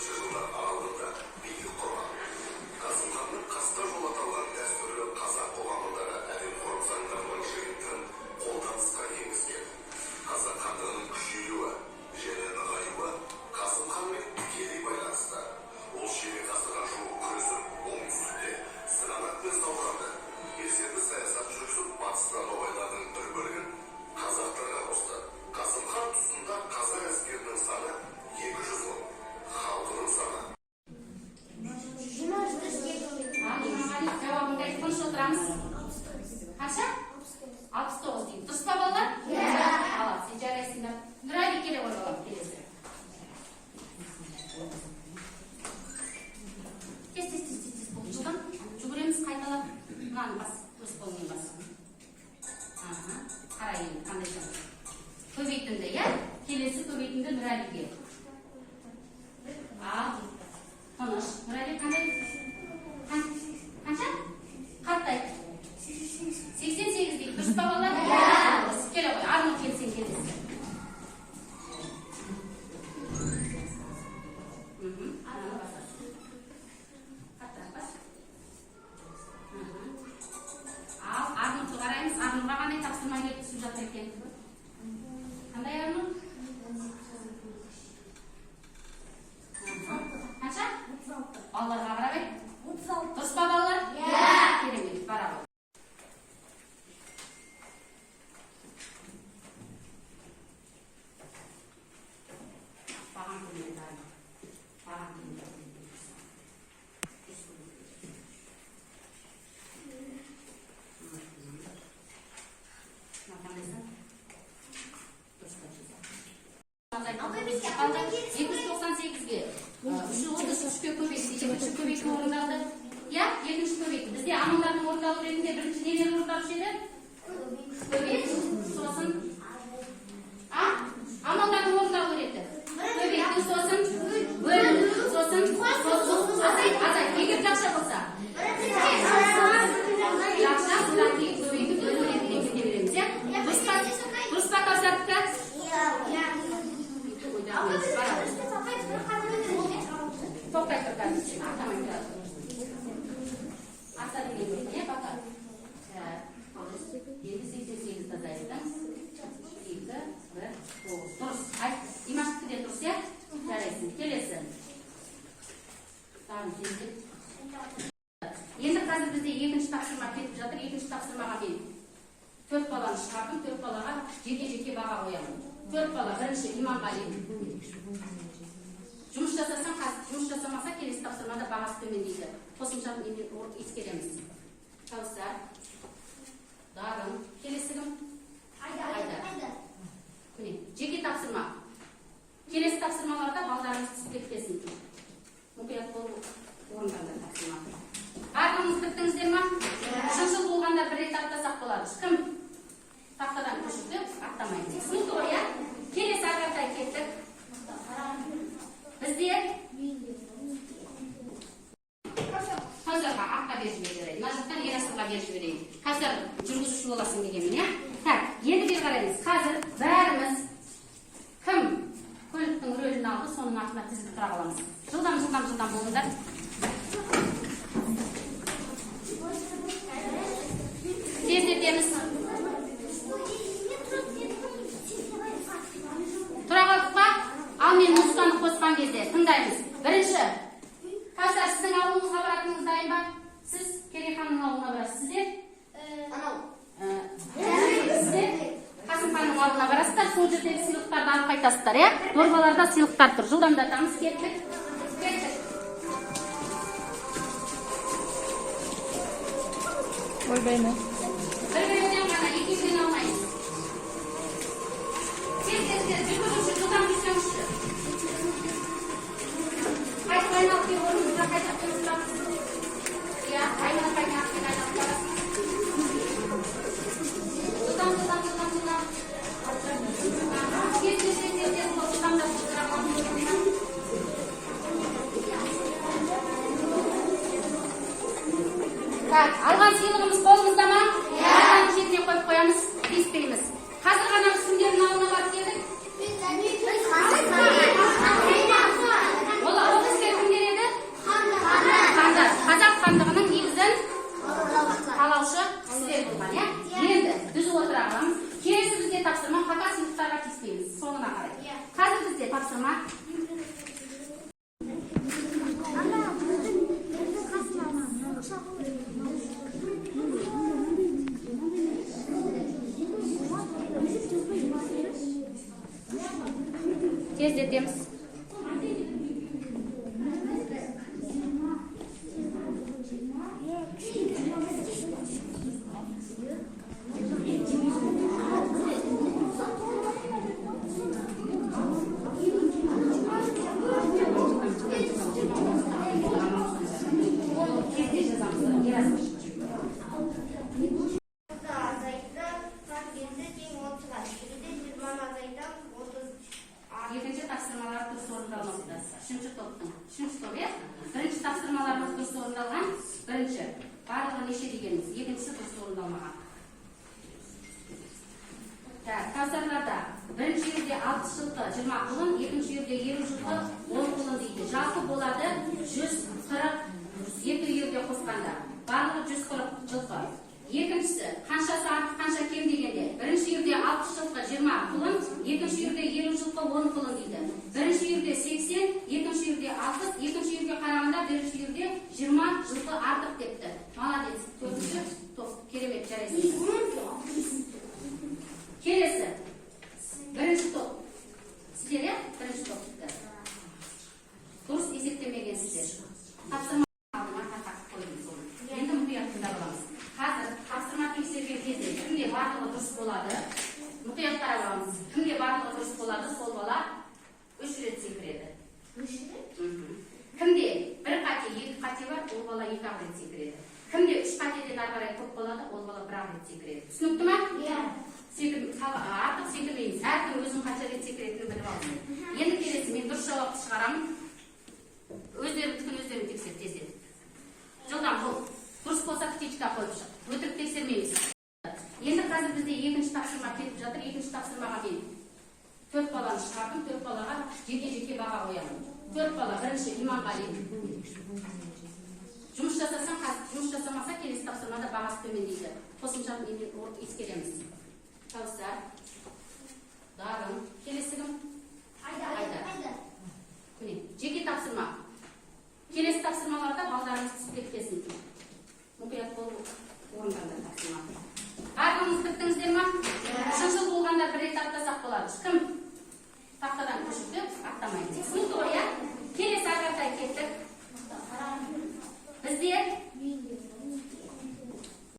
жылдар аралығында билік құрған. Қасым ханның қасқа жол аталған дәстүрлі қазақ қоғамындағы әдет-ғұрып заңдарының жиынтығын қолданысқа енгізген. Қазақ хандығының күшеюі және нығаюы Қасым ханмен тікелей байланысты. Ол ширек ғасырға жуық күресіп, оңтүстікте Сығанақ пен Сауранды белсенді саясат жүргізіп, батыста ноғайлардың бір бөлігін қазақтарға қосты. Қасым хан тұсында қазақ әскерінің саны 200 мың, халқының саны Ал, Иманғали, жауабыңды айт, тыныш отырамыз. Қанша? 69 деймін. Дұрыс па, балалар? Иә. Ал, сен жарайсыңдар. Нұрәлі, келе ғой, балам, келесі. Тез, тез, тез, тез, тез бол. Жылдам. Жүгіреміз, қайталап. Мынаны бас, өз қолыңмен бас. Аха. Қара енді, қандай сан. Көбейтінді, иә? Келесі көбейтінді Нұрәліге. Ал, тыныш. Нұрәлі, қандай? Қанша? Қатты айт. 88 дейік. Дұрыс па, балалар? Иә. Дұрыс. Келе ғой. Арнұр, келсең келесі. Ананы басасың. Қаттырақ бас. Ал, Арнұрды қараймыз. Арнұрға қандай тапсырма келіп түсіп жатыр екен? Қандай, Арнұр? Қанша? Балаларға қарап айт. Дұрыс па, балалар? Иә. Керемет, бара ғой. Маған көмек, Арнұр. Маған көмек. Мына қандай сан? Дұрыс па, жүз. Қалды 298-ге 333-ке көбейтті, екінші көбейту орындалды, иә, екінші көбейту. Бізде амалдардың орындалу ретінде бірінші нелер орындалушы еді? Көбейту, сосын амалдардың орындалу реті: көбейту, сосын бөлу, сосын қосу, азайт, азайт. Егер жақша болса, жақша, содан кейін көбейту, бөлу ретінде кете береміз, иә. Дұрыс па, дұрыс па, Кәусардікі? Тоқтай тұр, қазір сен аттамай тұра тұр. Аса деген не, пока. Так, дұрыс. Енді 88-ді азайттың. Екі, бір, тоғыз. Дұрыс. Айт, Имаштікі де дұрыс, иә? Жарайсың. Келесі. Тағы тездет. Енді қазір бізде екінші тапсырма кетіп жатыр. Екінші тапсырмаға мен төрт баланы шығардым. Төрт балаға жеке-жеке баға қоямын. Төрт бала. Бірінші Иманғали. Жұмыс жасасаң, қазір жұмыс жасамаса, келесі тапсырмада бағасы төмендейді. Қосымша немен ескереміз. Кәусар, Дарын, келесі кім? Айдар. Міне, жеке тапсырма. Келесі тапсырмаларда балдарыңыз түсіп кетпесін. Мұқият болып орындаңдар тапсырма. Барлығыңыз біттіңіздер ма? Шыншыл болғандар бір рет аттасақ болады. Кім тақтадан көшірді, аттамайды. Түсінікті ғой, иә? Келесі ары қаратай кеттік. Бізде Кәусарға атқа беріп жіберейін. Мына жақтан Ерасылға беріп жіберейін. Кәусар, жүргізуші боласың дегенмін, иә? Так, енді бері қараймыз. Қазір бәріміз кім көліктің рөлін алды, соның артына тізіліп тұра қаламыз. Жылдам, жылдам, жылдам болыңдар. Тездетеміз. Тұра қалдық па? Ал мен музыканы қосқан кезде тыңдаймыз. Бірінші, Кәусар, сіздің ауылыңызға баратыныңыз дайын ба? Сіз Керейханның ауылына барасыз. Сіздер? Сіздер Қасым ханның ауылына барасыздар, сол жердегі сыйлықтарды алып қайтасыздар, иә? Дорбаларда сыйлықтар тұр. Жылдамдатамыз, кеттік. Кеттік. Ойбай ма. Бір-біреуден ғана, екеуден алмаймыз. Тез, тез, тез, жүргізуші, жылдам жүрсеңізші. Қайтып айналып келіп орныңызға қайта қойыңыздар. Иә, айналып, айналып, айналып барасыз. Жылдам, жылдам, жылдам, жылдам. Тез, тез, тез, тез, тез, бол, жылдамдап отыра қалыңыз. Так, алған сыйлығымыз қолымызда ма? Иә. Шетіне қойып қоямыз, тиіспейміз. Қазір ғана біз кімдердің ауылына барып келдік? Ол Тездетеміз. Кезде жазамыз. Ерасыл. Азайтсақ, тең 30-ға. 2-ден 20-ны азайтамыз, 30. Екінші тапсырмалар дұрыс орындалмапты. Үшінші топтың. Үшінші топ, иә? Бірінші тапсырмаларымыз дұрыс орындалған. Бірінші. Барлығы неше дегеніміз. Екіншісі дұрыс орындалмаған. Так, тапсырмаларда бірінші үйірде 60 жылқы 20 құлын, екінші үйірде 50 жылқы 10 құлын дейді. Жалпы болады 140 екі үйірде қосқанда. Барлығы 140 жылқы. Екіншісі, қаншасы артық, қанша кем дегенде, бірінші үйірде 60 жылқы 20 құлын, екінші үйірде 50 жылқы 10 құлын дейді. Бірінші үйірде 80, екінші үйірде 60, екінші үйірге қарағанда бірінші үйірде 20 жылқы артық депті. Молодец. Төртінші топ. Керемет, жарайсың. Келесі. Бірінші топ. Сіздер, иә? Бірінші топты. Дұрыс есептемегенсіздер. Тапсырма алдыма тақап қойдым соны. Енді мұқият тыңдап аламыз. Қазір тапсырма тексерген кезде кімде барлығы дұрыс болады, мұқият қарап аламыз. Кімде барлығы дұрыс болады, сол бала 3 рет секіреді. Кімде бір қате, екі қате бар, ол бала 2-ақ рет секіреді. Кімде 3 қатеден ары қарай көп болады, ол бала 1-ақ рет секіреді. Түсінікті ма? Иә. Артық секірмейміз. Әркім өзінің қанша рет секіретінін біліп алсын. Енді келесі мен дұрыс жауапты шығарамын. Өздеріңдікін өздерің тексер тездетіп. Жылдам бол. Дұрыс болса птичка қойып шық. Өтірік тексермейміз. Енді қазір бізде екінші тапсырма кетіп жатыр. Екінші тапсырмаға мен 4 баланы шығардым. 4 балаға жеке-жеке баға қоямын. 4 бала. Бірінші Иманғали. Жұмыс жасасаң, жұмыс жасамаса келесі тапсырмада бағасы төмендейді. Қосымша немен ескереміз. Кәусар, Дарын, келесі кім? Айдар. Айдар. Міне, жеке